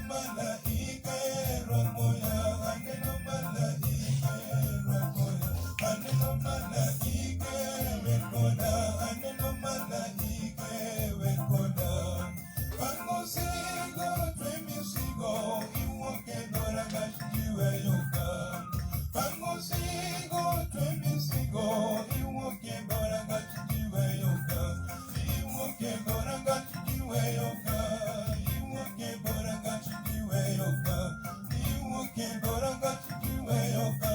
malaike rwakoya, aneno malaike rwakoya, aneno malaike wer koda, aneno malaike wer koda. Bang' osigo twe misigo, iwuok e dhorangach jiweyo ka. Bang' osigo twe misigo, iwuok e dhorangach jiweyo ka. Iwuok e dhorangach jiweyo ka. Iwuok e dhorangach jiweyo ka. Iwuok e dhorangach jiweyo ka.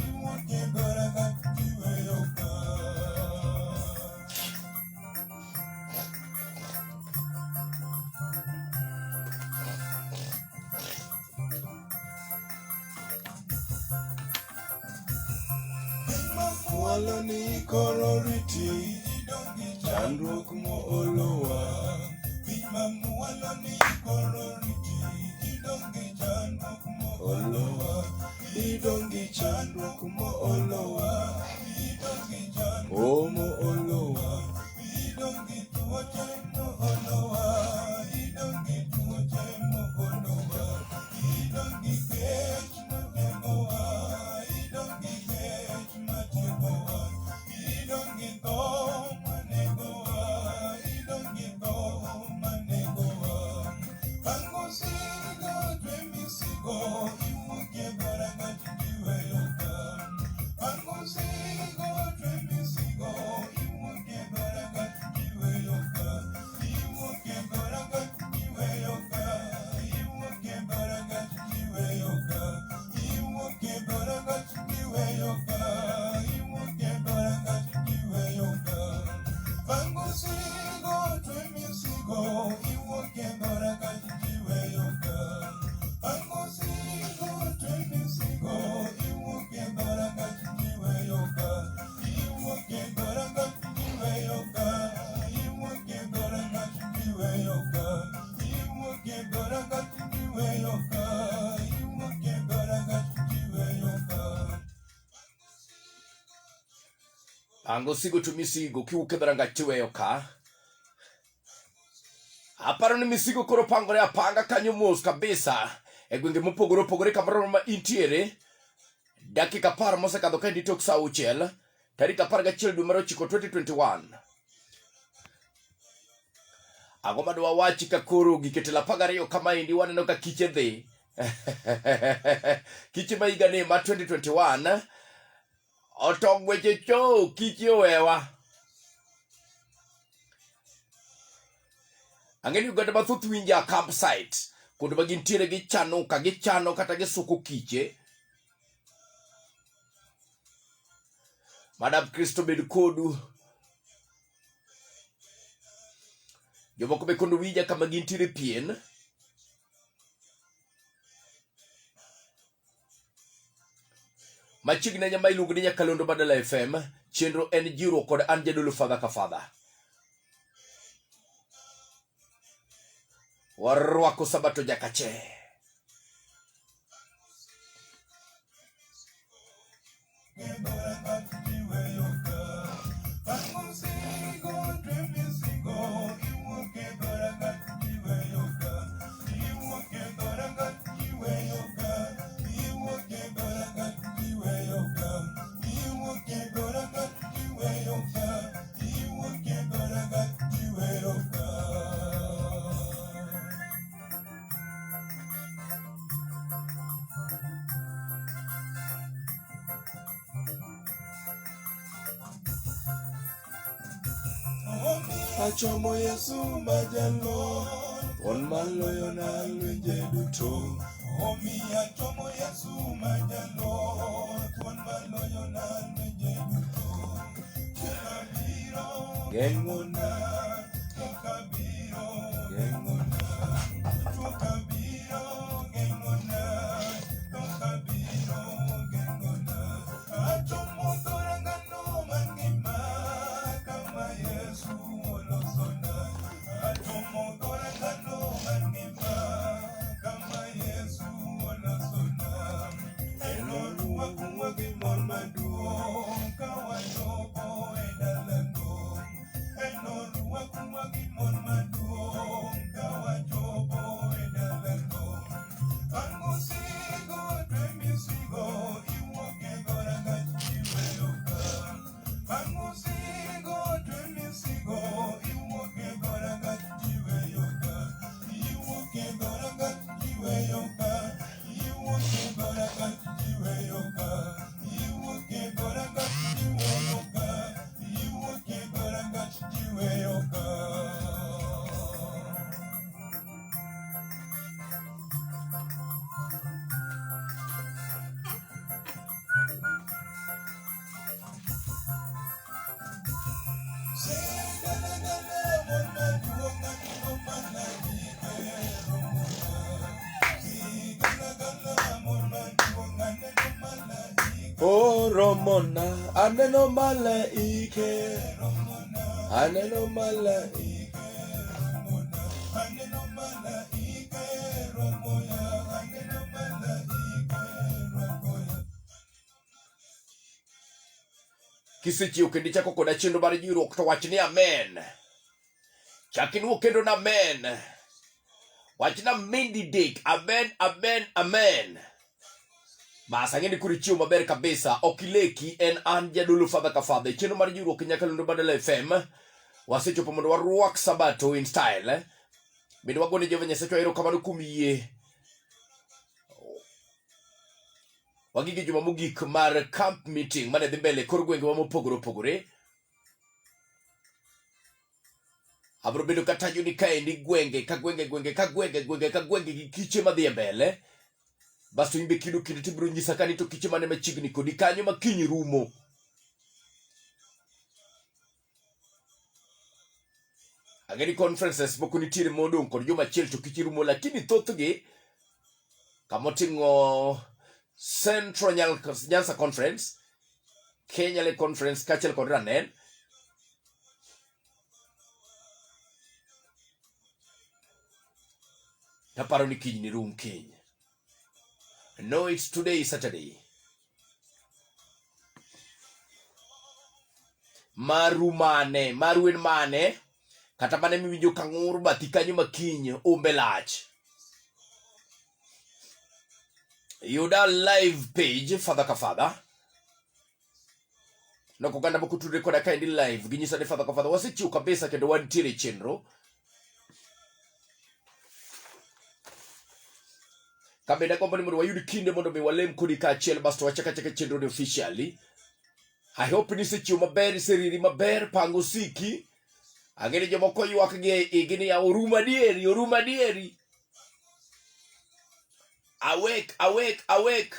Iwuok e dhorangach jiweyo ka. Mwalo ni koro riti, chandruok moolowa. Piny ma mwalo ni koro riti, idong' gi chandruok moolowa. Idong' gi chandruok moolowa. Idong' gi chandruok moolowa. Idong' gi tuoche moolowa. Idong' gi tuoche moolowa. Idong' gi kech matemowa. Idong' gi kech matiekowa. Idong' gi tho manegowa. Idong' gi tho manegowa. Bang' osigo twe misigo, iwuok e dhorangach jiweyo ka. Bang' osigo twe misigo, iwuok e dhorangach jiweyo ka. Iwuok e dhorangach jiweyo ka. Iwuok e dhorangach jiweyo ka. Iwuok e dhorangach jiweyo ka. Iwuok e dhorangach jiweyo ka. Bang' osigo twe misigo, iwuok e dhorangach jiweyo ka. Bang' osigo twe misigo, iwuok e dhorangach jiweyo ka. Iwuok e dhorangach jiweyo ka. Iwuok e dhorangach jiweyo ka. Iwuok e dhorangach jiweyo ka. Iwuok e dhorangach jiweyo ka. Pango sigo to misigo kiwuok e dhorangach tiweyo ka. Aparo ni misigo koro pangore apanga kanyo mos kabisa e gwenge mopogore opogore kamoro ma intiere. Dakika 10 mosekadho ka tok saa 6 tarik 11 dwe mar 9 2021. Ang'o ma dwa wachi ka koro gike telo 12 kamaendi waneno ka kiche dhi. Kiche ma higa ni ma 2021 otong' weche cho kiche owewa. Ang'e ni oganda mathoth winja campsite kuonde ma gintiere gichano ka gichano kata gisuko kiche. Madam Kristo bed kodu. Jomoko be kono winja kama gintiere pien. Machiegni ahinya ma iluongo ni Nyakalondo Badala FM, chenro en jiwruok kod an jadolo Father ka Father. Warwako Sabato Jakache. Achomo Yesu majalo, on maloyo na lwenje duto. Omiyo achomo Yesu majalo, thuon maloyo na lwenje duto. Tukabiro geng'ona, tukabiro geng'ona, tukabiro geng'ona, tukabiro geng'ona. Achomo dhorangano mangima kama Yesu olosona. Achomo dhorangano mangima kama Yesu olosona. Enorwakwa gi mor maduong' ka wachopo e dalano. Enorwakwa Oromona, aneno malaike, aneno malaike. Kisechiew kendo ichako koda chenro mar jiwruok to wach ni amen. Chak inuo kendo na amen. Wach na mindi dek amen amen amen. Bas ang'e ni koro ichiew maber kabisa. Ok ileki en an jadolo Father ka Father. E chenro mar jiwruok nyakalondo Badala FM. Wasechopo mondo warwak Sabato in style. Eh? Bende wagone Jehova Nyasachwa erokamano kuom yie wagige juma mogik mar camp meeting mane dhi mbele kor gwengewa mopogore opogore. Abro bedo katajo ni kaendi gwenge ka gwenge gwenge ka gwenge gwenge ka gwenge gi kiche madhi e mbele. Basto in be kiyudo kinde tibiro nyisa ka ni to kiche mane machiegni kodi kanyo ma kiny rumo. Ang'e ni conferences moko nitiere modong' kod juma achiel to kiche rumo, lakini thothgi kamoting'o Central Nyanza Conference, Kenya Lake Conference kaachiel kod Ranen taparo ni kiny ni rum kiny. No, it's today Saturday. Maru mane, maru en mane? Kata mane miwinjo ka ng'ur bathi kanyo makiny umbe lach. Yuda live page Father ka Father. Nok oganda moko tudre koda kaendi live ginyisa ni Father ka Father wasechiwo kabisa kendo wantiere e chenro. Ka bende agombo ni mondo wayud kinde mondo mi walem kodi kaachiel basto wachak achaka chenro ni officially. I hope ni isechiwo maber, iseriri maber, pango siki. Ang'e ni jomoko ywak gi e igi niya orum adieri, orum adieri. Awake, awake, awake.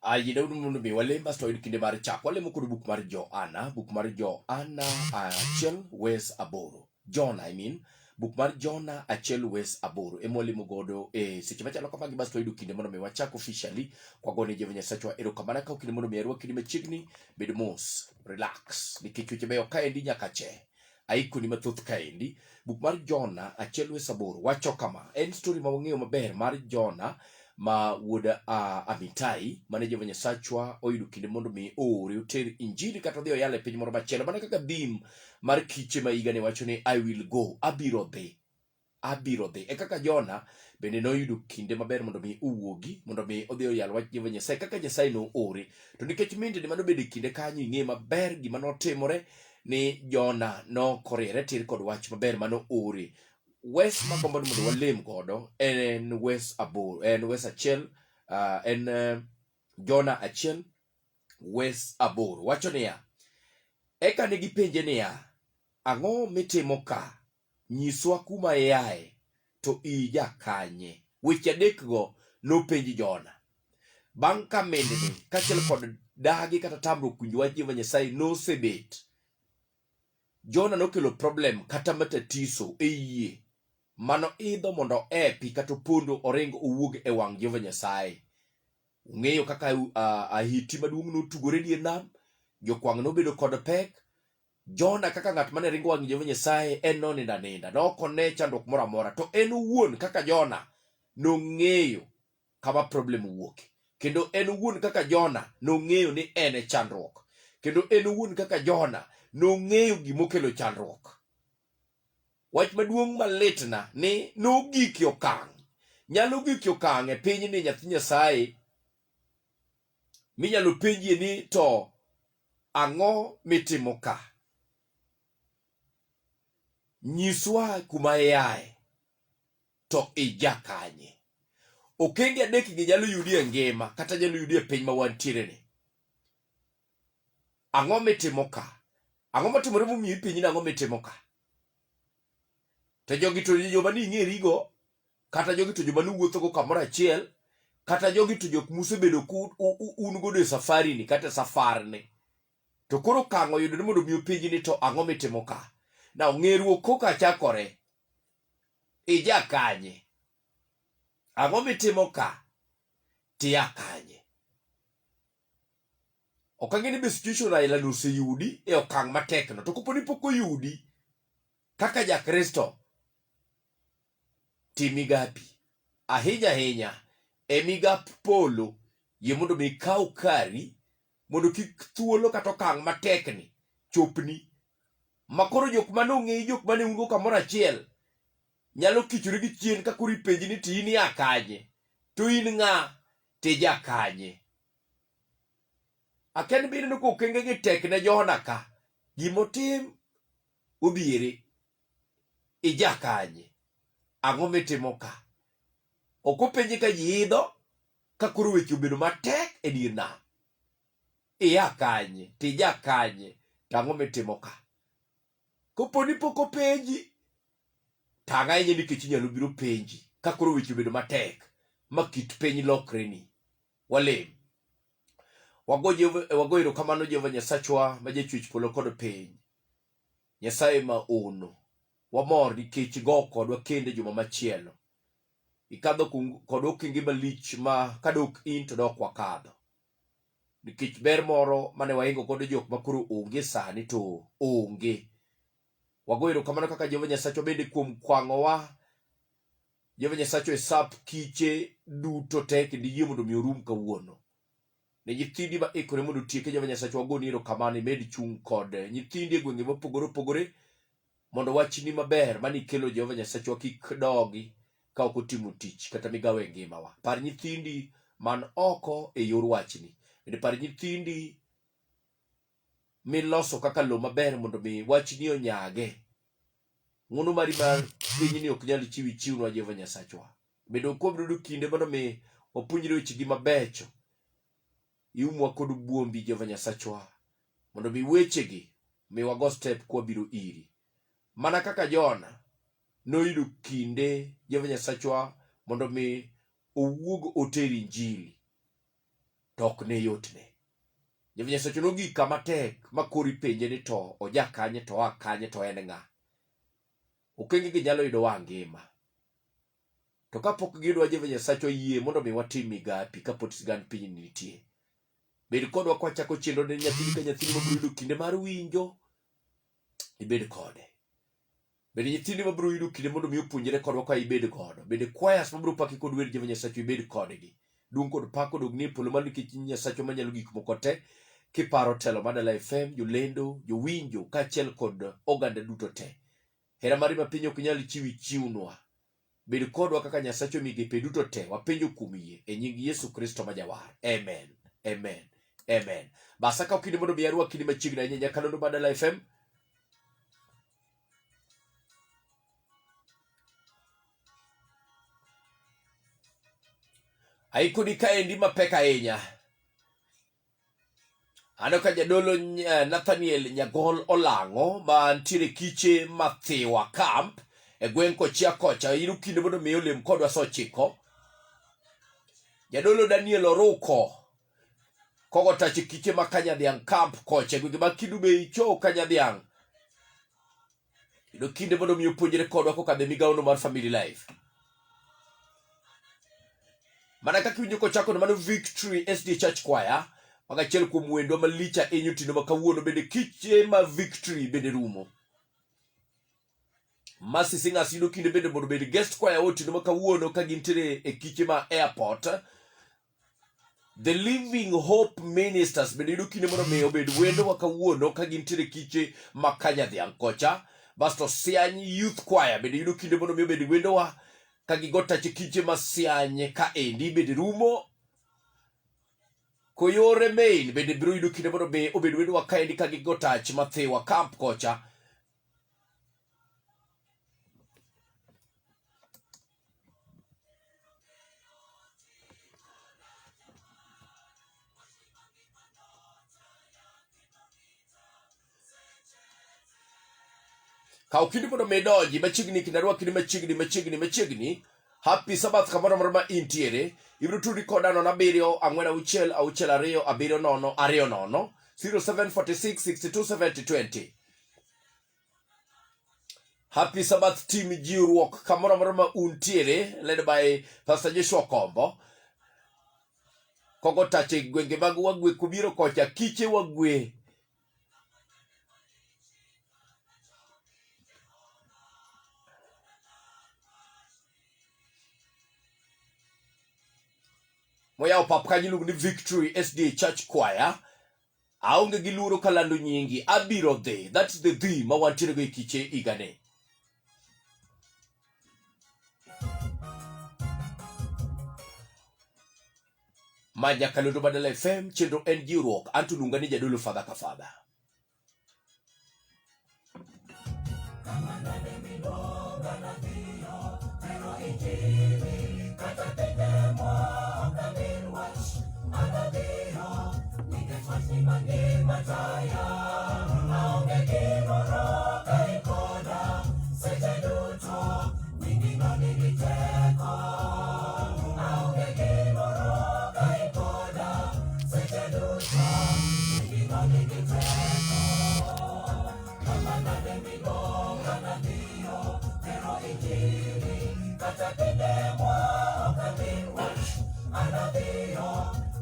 Ayie Daudi mondo mi walem basto wayud kinde mar chak. Walemo kod buk mar Johana, buk mar Johana achiel wes aboro. John, I mean, buk mar Jona achiel wes aboro ema walemo godo e seche machalo kamagi basto wayudo kinde mondo mi wachak officially kwagone Jehova Nyasachwa erokamano. Akawo kinde mondo mi arwaki ni machiegni, bed mos, relax, nikech weche beyo kaendi nyaka che. Aikoni mathoth kaendi. Buk mar Jona achiel wes aboro wacho kama, en story ma wang'eyo maber mar Jona ma wuod Amitai mane Jehova Nyasachwa oyudo kinde mondo mi oore oter injili kata odhi oyal e piny moro machielo mana kaka theme mar kiche ma higani wacho ni I will go, abiro dhi, abiro dhi. E kaka Jona bende noyudo kinde maber mondo mi owuogi mondo mi odhi oyal wach Jehova Nyasaye kaka Nyasaye noore. To nikech mindni mane obedo e kinde kanyo ing'e maber gima notimore ni Jona nokoriere tir kod wach maber mane oore. Wes magombo ni mondo walem godo en wes aboro, en wes achiel, en Jona achiel wes aboro wacho niya, eka ne gipenje niya, ang'o mitimo ka? Nyiswa kuma iaye, to ija kanye? Weche adekgo nopenj Jona. Bang' ka mindni kaachiel kod dagi kata tamruok winjo wach Jehova Nyasaye nosebet, Jona nokelo problem kata matatiso e yie mano idho mondo oepi kata opondo oring owuog e wang' Jehova Nyasaye. Ung'eyo kaka ahiti maduong' notugore dier nam. Jokwang' nobedo kod pek. Jona kaka ng'at mane ringo wang' Jehova Nyasaye en nonindo aninda, ne ok one chandruok moro amora. To en owuon kaka Jona nong'eyo kama problem wuoke. Kendo en owuon kaka Jona nong'eyo ni en e chandruok. Kendo en owuon kaka Jona nong'eyo gimokelo chandruok. Wach maduong' malitna ni nogik e okang'. Nyalo gik e okang' e pinyni nyathi Nyasaye minyalo penjie ni to ang'o mitimo ka? Nyiswa kuma iaye to ija kanye? Okenge adekgi nyalo yudi e ngima kata nyalo yudi e piny ma wantiere ni. Ang'o mitimo ka? Ang'o matimore momiyo ipenji ni ang'o mitimo ka? To jogi to joma ni ing'erigo, kata jogi to joma nuwuothogo kamoro achiel, kata jogi to jok musebedo ku un godo e safari ni kata e safarni. To koro okang' oyudo ni mondo mi openji ni to ang'o mitimo ka? Now ng'eruok koka chakore, ija kanye? Ang'o mitimo ka? Tia kanye? Ok ang'e ni be situation aila no oseyudi e okang' matekno. To kopo ni pok oyudi, kaka Jakristo, tim migapi. Ahinya ahinya e migap polo, yie mondo mi ikaw kari mondo kik thuolo kata okang' matekni chopni. Ma koro jok mane ong'eyi, jok mane un go kamoro achiel, nyalo kichore gi chien ka koro ipenji ni to in ia kanye? To in ng'a? To ija kanye? Akia ni be ineno ka okengegi tek ne Jona ka. Gimotim odhiere. Ija kanye? Ang'o mitimo ka? Ok openje ka ji idho ka koro weche obedo matek e dier nam. Ia kanye? Tija kanye? To ang'o mitimo ka? Kopo ni pok openji, tang' ahinya nikech inyalo biro penji ka koro weche obedo matek ma kit piny lokreni. Walem. Wago Jehova, wago erokamano Jehova Nyasachwa ma jachwech polo kod piny. Nyasaye ma ono. Wamor nikech igo kodwa kendo e juma machielo. Ikadho kod okenge malich ma kadok in to dok wakadho. Nikech ber moro mane waingo godo jok ma koro onge sani to onge. Wago erokamano kaka Jehova Nyasachwa bende kuom kwang'owa Jehova Nyasachwa e sap kiche duto te kendo iyie mondo mi orum kawuono. Ne nyithindi ma ikore mondo otieke Jehova Nyasachwa wagoni erokamano imed chung' kod nyithindi e gwenge mopogore opogore mondo wachni maber mane ikelo Jehova Nyasachwa kik dogi ka ok otimo tich kata migawo e ngimawa. Par nyithindi man oko e yor wachni. Bende par nyithindi miloso kaka lo maber mondo mi wachni onyage. Ng'wono mari mar pinyni ok nyal chiwi chiwnwa Jehova Nyasachwa. Bende ok wabiro yudo kinde mondo mi wapuonjre wechegi mabecho. Iumwa kod buombi Jehova Nyasachwa mondo mi wechegi mi wago step kwabiro iri. Mana kaka Jona noyudo kinde Jehova Nyasachwa mondo mi owuog oter injili to ok ne yotne. Jehova Nyasaye nogik kama tek ma koro ipenje ni to oja kanye to oa kanye to en ng'a. Okenge gi nyalo yudo wa ngima. To kapok giyudowa Jehova Nyasaye oyie mondo mi watim migapi kapod sigand pinyni nitie. Bed kodwa kwachako chenro ne nyathini ka nyathini mabiro yudo kinde mar winjo, ibed kode. Bende nyithindi mabiro yudo kinde mondo mi opuonjre kodwa ka ibed godo. Bende choirs mabiro paki kod wer Jehova Nyasachu ibed kodgi. Duong' kod pak odogni e polo malo nikech in Nyasachwa manyalo gik moko te. Kiparo telo mar Dala FM, jolendo, jowinjo kaachiel kod oganda duto te. Hera mari ma piny ok nyal chiwo ichiwnwa. Bed kodwa kaka Nyasachwa e migepe duto te. Wapenjo kuom yie e nying Yesu Kristo ma Jawar. Amen. Amen. Amen. Bas akawo kinde mondo mi arwaki ni machiegni ahinya nyakalondo mar Dala FM. Aikoni kaendi mapek ahinya. Aneno ka jadolo Nathaniel Nyagol Olang'o ma ntiere kiche Mathiwa Camp e gweng' Kochia kocha yudo kinde mondo mi olem kodwa sa ochiko. Jadolo Daniel Oruko kogo tach e kiche ma Kanyadhiang' Camp kocha e gwenge mag Kidubei cho Kanyadhiang' yudo kinde mondo mi opuonjre kodwa kokadho e migawono mar Family Life. Mana kaka iwinjo kochako mano Victory SDA Church Choir. Mago achiel kuom wendwa malich ahinya otieno ma kawuono bende kiche ma victory bende rumo. Mercy Singers yudo kinde bende mondo obed guest choir otieno ma kawuono ka gintiere e kiche ma airport. The Living Hope Ministers bende yudo kinde mondo mi obed wendowa kawuono ka gintiere kiche ma Kanyadhiang' kocha. Basto Siany Youth Choir bende yudo kinde mondo mi obed wendowa ka gigo tach e kiche ma Siany ka endi bende rumo. Koyore Main bende biro yudo kinde mondo mi obed wendowa kaendi ka gigo tach Mathiwa Camp kocha. Kaw kinde mondo mi idonji machiegni kendo arwaki ni machiegni machiegni machiegni. Happy Sabbath kamoro amora ma intiere. Ibiro tudri koda nono abiriyo ang'wen auchiel auchiel ariyo abiriyo nono ariyo nono 0746 62 70 20. Happy Sabbath team jiwruok kamoro amora ma untiere led by Pastor Joshua Kombo. Kogo tache gwenge mag Wagwe kubiro kocha kiche Wagwe moyawo pap kanyo iluongo ni Victory SDA Church Choir. Aonge gi luoro kalando nyingi, abiro dhi. That's the dhi ma wantiere go e kiche higani. Ma Nyakalondo Badala FM, chenro en jiwruok. Anto luonga ni Jadolo Fadha ka Fadha.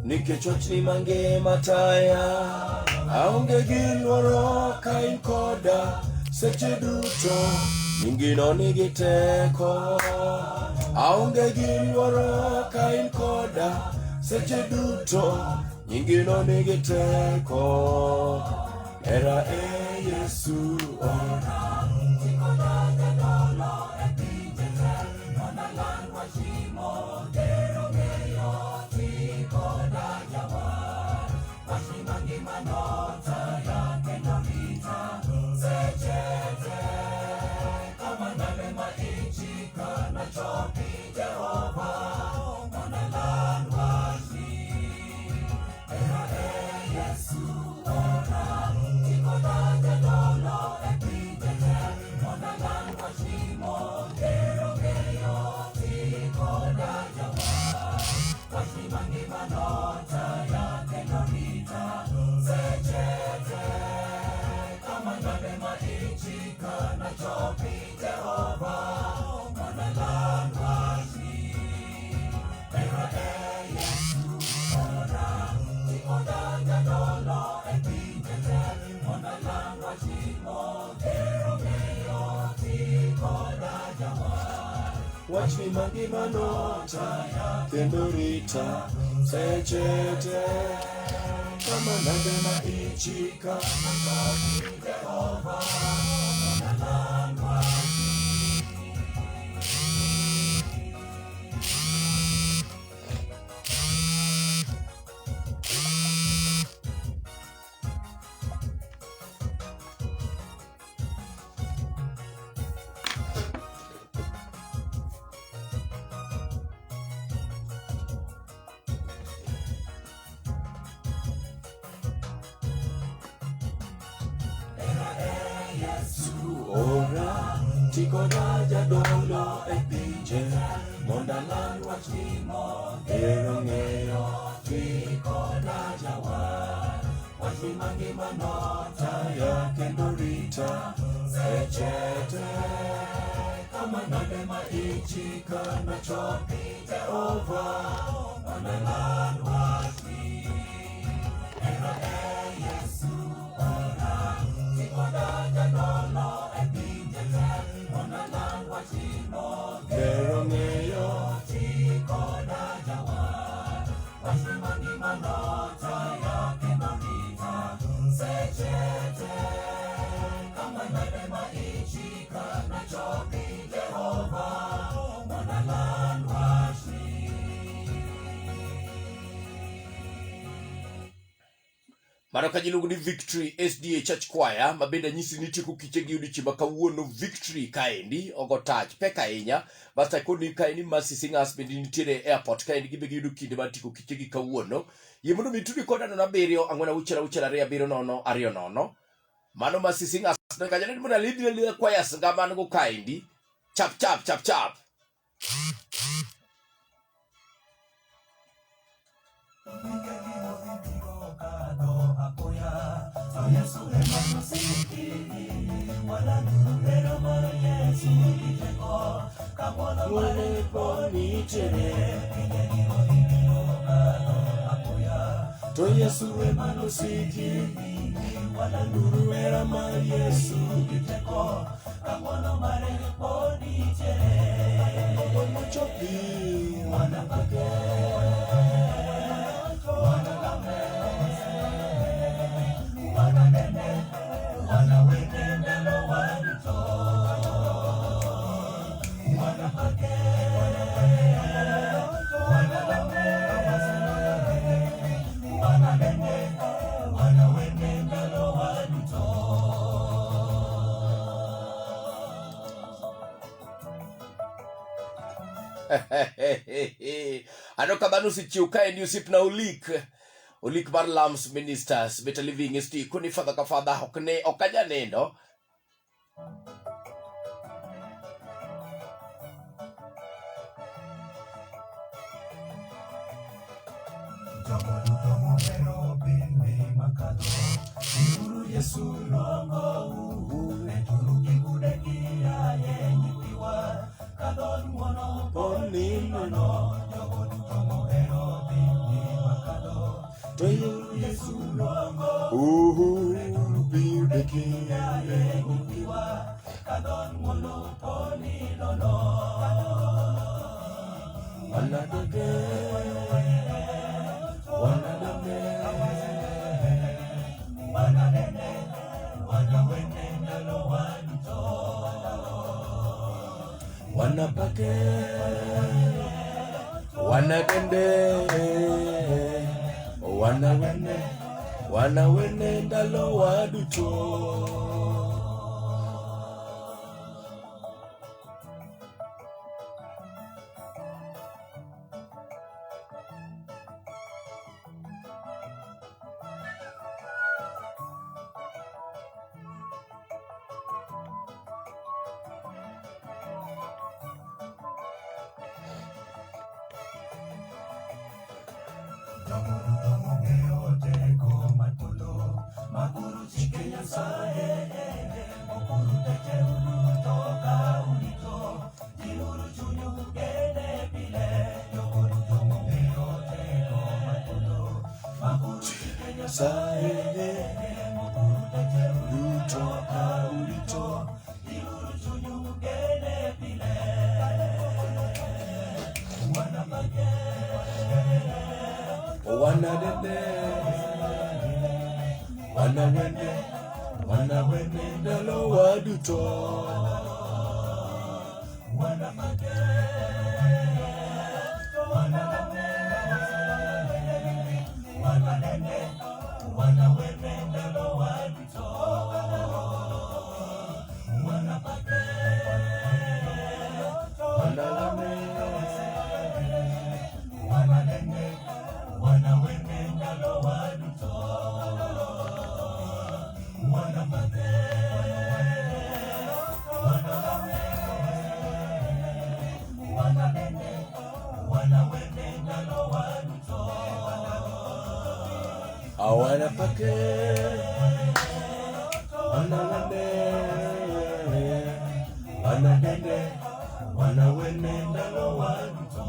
Nikech wachni mangima taya, aonge gi luoro ka in koda seche duto, nyingino nigi teko. Aonge gi luoro ka in koda seche duto, nyingino nigi teko. Hera e Yesu ora. Wachni mangima notaya kendo rita seche te kama nade ma ichika Ora tikoda jadolo e pinje mondo aland wachni ero ng'eyo tikoda jawar wachni mangima notaya kendo rita seche te kama nade ma ichika nachopi Jehova mondo aland wachni. Mano ka jiluongo ni Victory SDA Church Choir ma bende anyisi ni tieko kiche gi odiechieng' ma kawuono Victory kaendi ogo tach pek ahinya basta akoni kaendi Mercy Singers bende nitiere e airport kaendi gibe giyudo kinde mar tieko kiche gi kawuono yie mondo mi itudi koda 0 7 4 6 6 2 7 0 2 0 mano Mercy Singers no kanyo ni mondo alidhi alidha choirs nga man go kaendi chap chap chap chap To Yesu ema nosiki Walanduru hera mar Yesu gi teko Kawuono mare pod nitiere Mochopi wanapake wanalame wananene wanawene ndalo waduto wanapake wanalame wananene wanawene ndalo waduto. Ano kamano osechiw kaendi osiepna Olik Olik mar Lams Ministers Better Living ST koni fadha ka fadha ok ne ok anya nindo Jogo duto mohero pinyni makadho, biuru Yesu luongou, beduru gi gudegi yaye nyithiwa, ka dhood ng'wono pod ni nono. Jogo duto mohero pinyni makadho, biuru Yesu luongou, Uhu, beduru gi yaye nyithiwa, ka dhood ng'wono pod ni nono. Wanadege, wanadege, Wananene, wanawene ndalo waduto. Wanapake, wanadende, wanawene, wanawene ndalo waduto. Jogo duto mong'eyo teko mar polo, makuru chike Nyasaye, mokuru techeu duto ka urito, jiwuru chunyu gene pile. Jogo duto mong'eyo teko mar polo, makuru chike Nyasaye, mokuru techeu duto ka urito, jiwuru chunyu gene pile. Wanapake Wanadende, wanawene, wanawene ndalo waduto. Wanapake wanalame wananene wanawene ndalo waduto wanapake Wanalame, wananene wanawene ndalo waduto wanapake wanalame wananene wanawene ndalo waduto awanapake, wanalame, wanadende, wanawene ndalo waduto.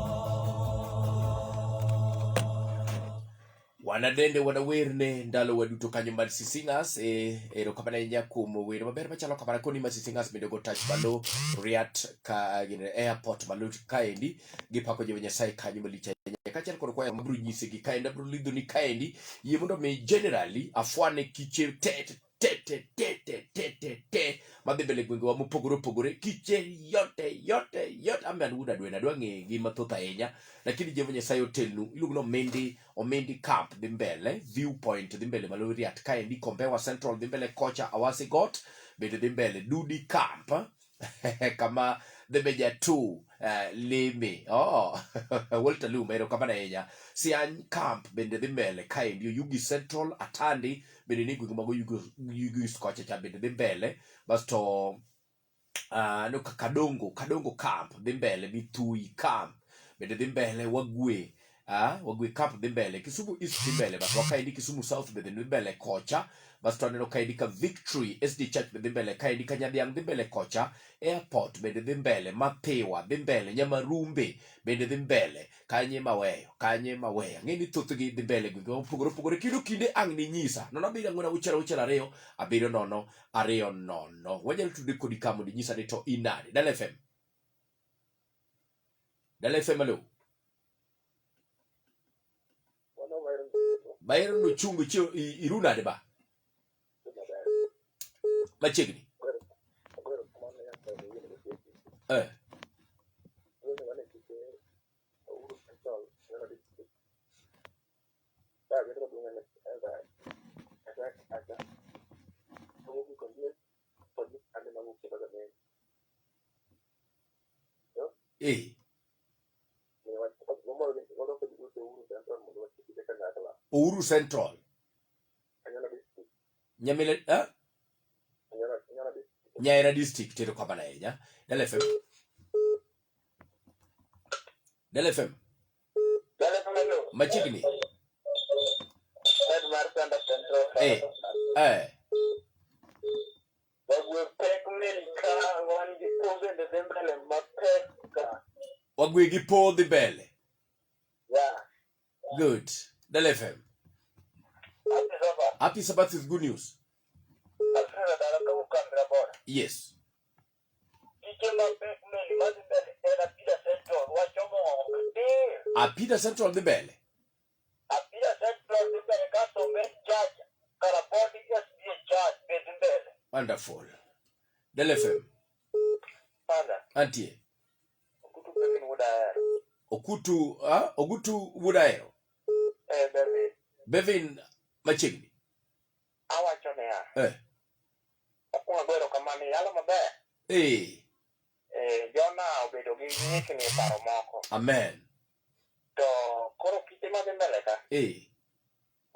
Wanadende wanawerne ndalo waduto kanyo mar Sisingers e erokamano ahinya kuom wer maber machalo kamano koni ma Sisingers bende go touch malo Riat ka gine airport malo kaendi gipako Jehova Nyasaye kanyo malich ahinya. Kaachiel kod kwaya mabiro nyisegi kaendi abiro lidhoni kaendi yie mondo mi generally afwane kiche te te te te te te te te madhi mbele gwengewa mopogore opogore kiche yote yote yote ambe an wuod adwena adwa ng'e gi mathoth ahinya lakini Jehova Nyasaye otelnu iluongo ni omindi omindi camp dhi mbele viewpoint dhi mbele malo riat kaendi kombewa central dhi mbele kocha awasi got bende dhi mbele dudi camp kama the major two lime oh Walter Luma erokamano ahinya Siany camp bende dhi mbele kaendi Oyugi Central Atandi bende ni gwenge mag Oyugi Oyugi kocha cha bende dhi mbele basto no Kadongo Kadongo camp dhi mbele Mithui camp bende dhi mbele Wagwe Wagwe camp dhi mbele Kisumu East dhi mbele but wakaendi Kisumu South bende dhi mbele kocha basto aneno kaendi ka Victory SD Church bende dhi mbele kaendi ka Nyadhiang' dhi mbele kocha Airport bende dhi mbele Mathiwa dhi mbele Nyamarumbe bende dhi mbele kanye maweyo kanye maweyo ang'e ni thothgi dhi mbele gwenge mopogore opogore kendo kinde ang' ninyisa 0 7 4 6 6 2 7 0 2 0 wanyalo tudre kodi ka mondo inyisa ni to in nade Dala FM Dala FM alo Byron Ochungo chiew iru nade ba machiegni eh eh Uhuru Central Nyamila eh? Nyaira district tero kamano ahinya Dala FM Dala FM machiegni eh eh Wagwe pek mel ka wan gi po bende dhi mbele mapek ka. Wagwe gi po dhi mbele. Yeah. Good. Dala FM. Happy Sabbath. Happy Sabbath is good news. Alfredo dala ka ukandra bora. Yes. Kiche mapek mel madhi mbele en Apida Central wachomo oko katir. Apida Central dhi mbele. Apida Central dhi mbele kasto Main Church Karabondi SDA Church be dhi mbele. Wonderful. Dala FM. Father, Antie. Ogutu Bevin wuod Ahero. Okutu, ah, Ogutu wuod Ahero. Eh, Bevin. Bevin machiegni. Awacho niya, Eh. akwongo ago erokamano iyalo maber. Eh. Eh, Jona obedo gi ng'ikni e paro moko. Amen. To koro kite madhi mbele ka, Eh.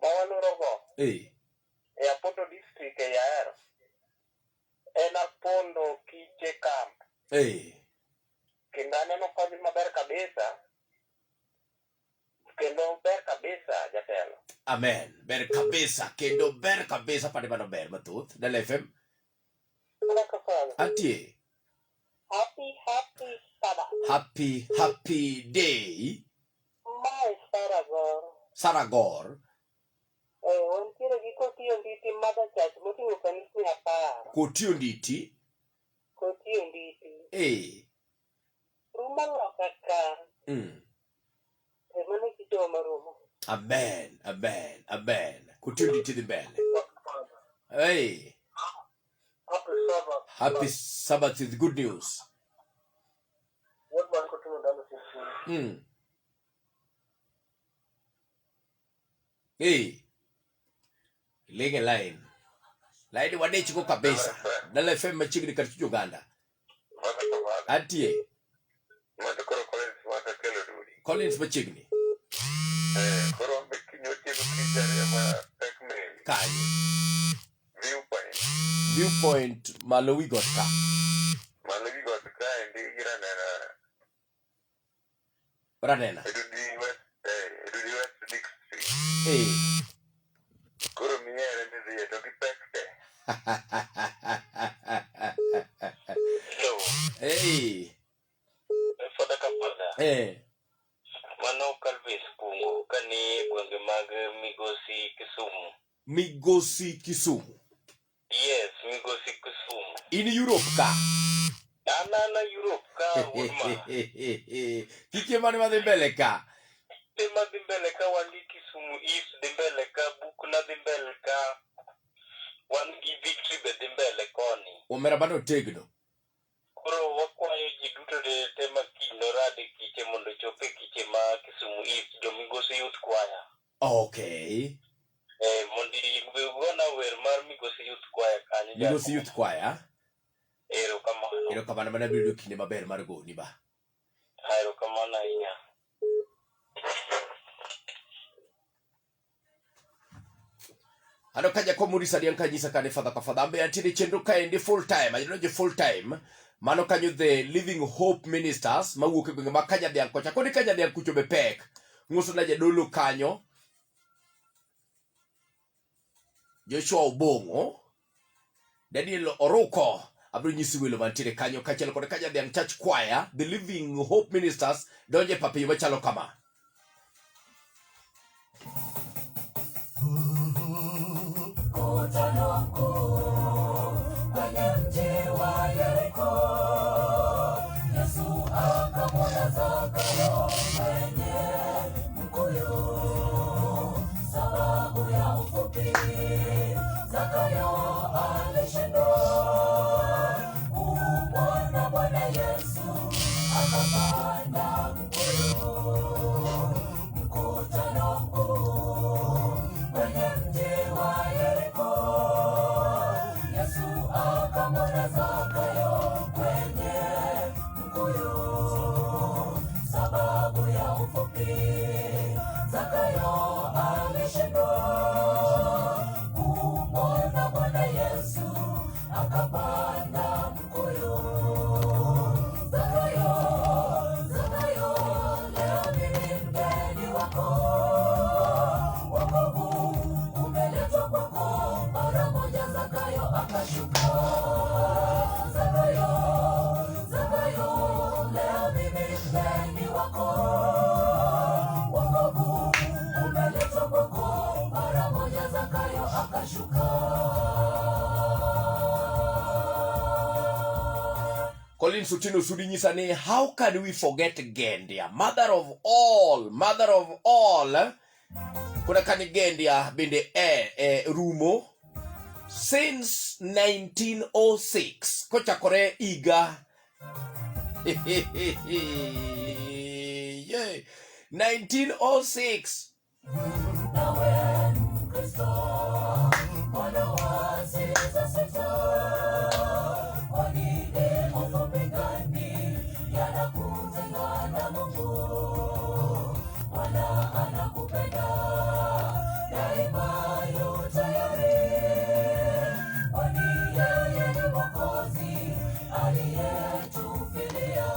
ma walorogo Eh. e Apondo district e Ahero, en Apondo Kiche camp. Eh. Kendo aneno kodhi maber kabisa. Kendo ber kabisa jatelo. Amen. Ber kabisa kendo ber kabisa pande mano ber mathoth. Dala FM. Antie. Happy, happy Sabbath. Happy happy day. Mae Sarah Gor. Sarah Gor. Eh, wantiere gi Kotiyo Nditi Mother Church moting'o kanisni 10. Kotiyo Nditi. Kotiyo Nditi. Eh. Rumo loka ka. Eh, mano kitowa marumo. Amen, amen, amen. Kotiyo Nditi dhi mbele. Hey. Happy Sabbath. Happy Sabbath with good news. Wuod mar Kotiyo Ndalo Sisi. Hey. Lege line. Line wadech go kabisa. Dala FM machiegni kar chuny Uganda. Antie. Mano koro Collins maka kelo dudi. Collins machiegni. Eh, koro ambe kiny otieko kich ariyo ma pek meli. Kanye. Viewpoint. Viewpoint malo wi got ka. Malo wi got kaendi gi Ranena. Ranena. E Dudi West, eh, e Dudi West District. Eh. Koro miere midhiye to gi pek te. Hello. Hey. Father Kapada. Eh. Mano Calvis Kungo kani e gwenge mag Migosi Kisumu. Migosi Kisumu. Yes, Migosi Kisumu. In Europe ka. An ana Europe ka wuod ma. Kike mane madhi mbele ka. Te madhi mbele ka wan gi Kisumu East dhi mbele ka Bukna dhi mbele ka wan gi Victory be dhi mbele koni. Omera bado tegno. Koro wakwayo ji duto te te ma kiny norad e kiche mondo ochop e kiche ma Kisumu East jo Migosi Youth Choir. Okay. Eh, mondo igona wer mar Migosi Youth Choir kanyo. Migosi Youth Choir. Erokamano. Erokamano mana biro yudo kinde maber mar goni ba. Erokamano ahinya. Ano ka Jakom Maurice Adiang kanyisa kane fadha ka fadha ambe antiere chenro kaendi full time adonjo full time mano kanyo the Living Hope Ministers mawuok e gwenge ma Kanyadhiang kocha koni Kanyadhiang kucho be pek ng'uso na jadolo kanyo Joshua Obong'o Daniel Oruko abiro nyisi welo mantiere kanyo kaachiel kod Kanyadhiang Church Choir the Living Hope Ministers donjo e pap e yo machalo kama. Mkutano mkuu kwenye mji wa Yeriko, Yesu akamwona Zakayo kwenye mkuyu. Sababu ya ufupi, Zakayo alishindwa kumwona Bwana Yesu, akapanda mkuyu. Mkutano mkuu kwenye mji wa Yeriko, Yesu akamwona Zakayo kwenye mkuyu. Sababu ya ufupi, Zakayo alishindwa kumwona Bwana Yesu, akapanda mkuyu. Zakayo, Zakayo, leo mimi mgeni wako, wokovu umeletwa kwako. Mara moja Zakayo akashuka. Zakayo, Zakayo, leo mimi mgeni wako, wokovu umeletwa kwako. Mara moja Zakayo akashuka. Collins Otieno Sudi nyisa ni how can we forget Gendia, mother of all, mother of all. eh? Kuna kani Gendia bende e, e rumo since 1906 kochakore higa yeah. 1906 Nawe Mkristo, mbona wasitasita? Kwa nini ufupi gani yanakutenga na Mungu? Bwana anakupenda daima, yu tayari, kwani yeye ni Mwokozi aliyetufilia.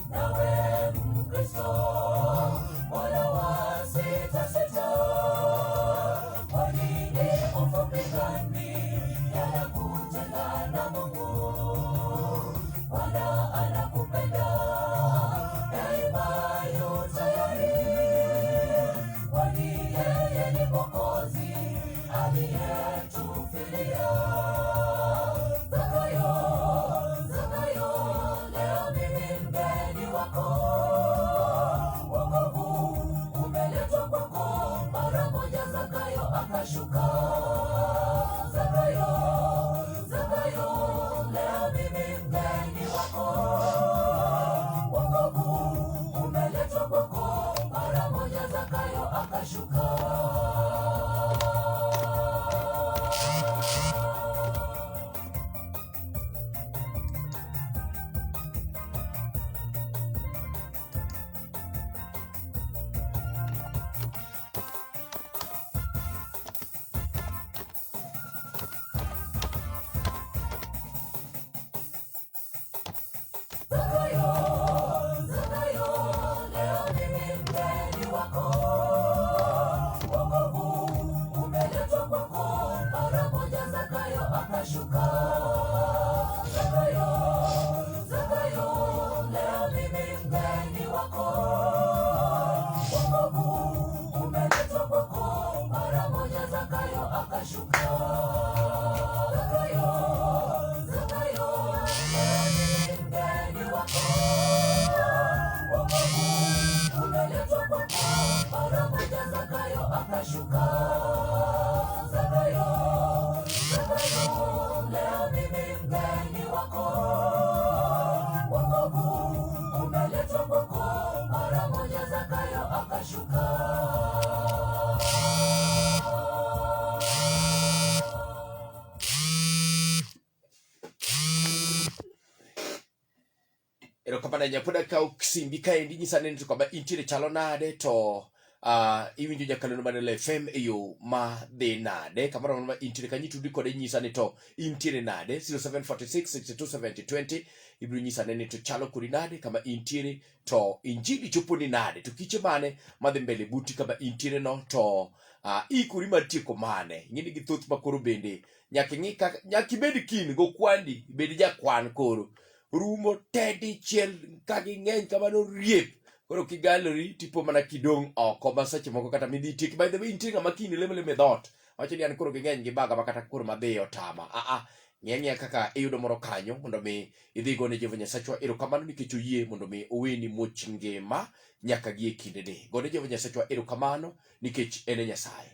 Nawe Mkristo, mbona wasitasita? Kwa nini ufupi gani yanakutenga na Mungu? Bwana anakupenda daima, yu tayari, kwani yeye ni Mwokozi aliyetufilia. Zakayo, Zakayo, leo mimi mgeni wako, wokovu umeletwa kwako. Mara moja Zakayo akashuka. Zakayo, Zakayo, leo mimi mgeni wako, wokovu umeletwa kwako. Mara moja Zakayo akashuka. akashuka. Zakayo, Zakayo, leo mimi mgeni wako, wokovu umeletwa kwako. Mara moja Zakayo akashuka. Erokamano ahinya. Pod akawo simbi kaendi nyisa ni to kama intiere chalo nade to iwinjo nyakalondo mar Dala FM e yo ma dhi nade kamoro amora ma intiere kanyo itudi kode nyisa ni to intiere nade 0746 62 70 20 ibiro nyisa ni to chalo kodi nade kama intiere to injili choponi nade to kiche mane madhi mbele buti kama intiere no to iikori mar tieko mane ing'eni gi thoth ma koro bende nyaka ing'i kaka nyaka ibed kin gokwandi ibed jakwan koro rumo te dichiel ka ging'eny kamano riep koro kigalori tipo mana kidong' oko ma seche moko kata midhi tieki by the way nitie ng'ama kiny lemo lemo e dhoot wacho ni an koro ging'eny gi baga ma kata koro madhi otama aa ng'i ang'iya kaka iyudo moro kanyo mondo mi idhi gone Jehova Nyasachwa erokamano nikech oyie mondo mi oweni much ngima nyaka gi e kindeni gone Jehova Nyasachwa erokamano nikech en e Nyasaye.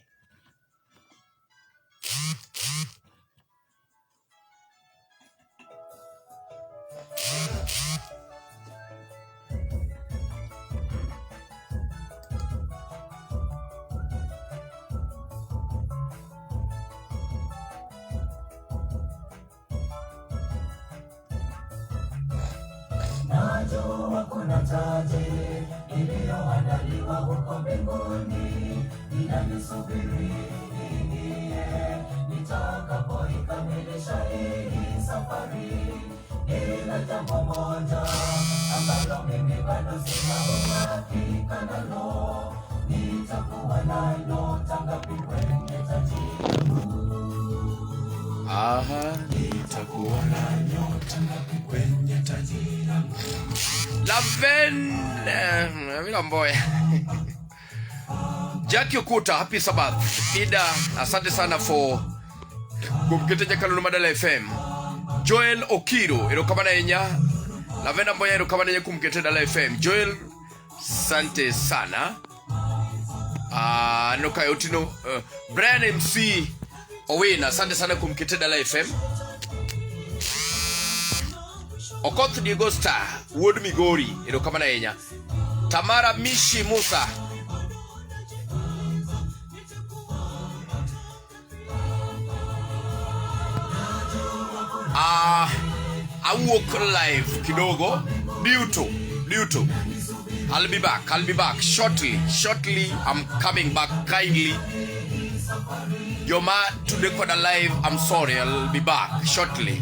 Najua kuna taji iliyoandaliwa huko mbinguni inanisubiri niingie nitakapoikamilisha hii safari. Ila jambo moja ambalo mimi bado sina uhakika nalo, nitakuwa na nyota ngapi kwenye taji? Aha, nitakuwa na nyota ngapi kwenye taji langu? Laven Mila Mboya. Jackie Okuta, happy Sabbath. Ida, asante sana for kumkete Nyakalondo Madala FM. Joel Okiro, erokamano ahinya. Lavenda Mboya, erokamano ahinya kuom kete Dala FM. Joel, sante sana. Aneno ka Otino, Brian MC Owina, asante sana kuom kete Dala FM. Okoth Diego Star, wuod Migori, erokamano ahinya. Tamara Mishi Musa, awuok live kidogo due to I'll be back. I'll be back shortly. Shortly, I'm coming back kindly. Joma today koda live. I'm sorry. I'll be back shortly.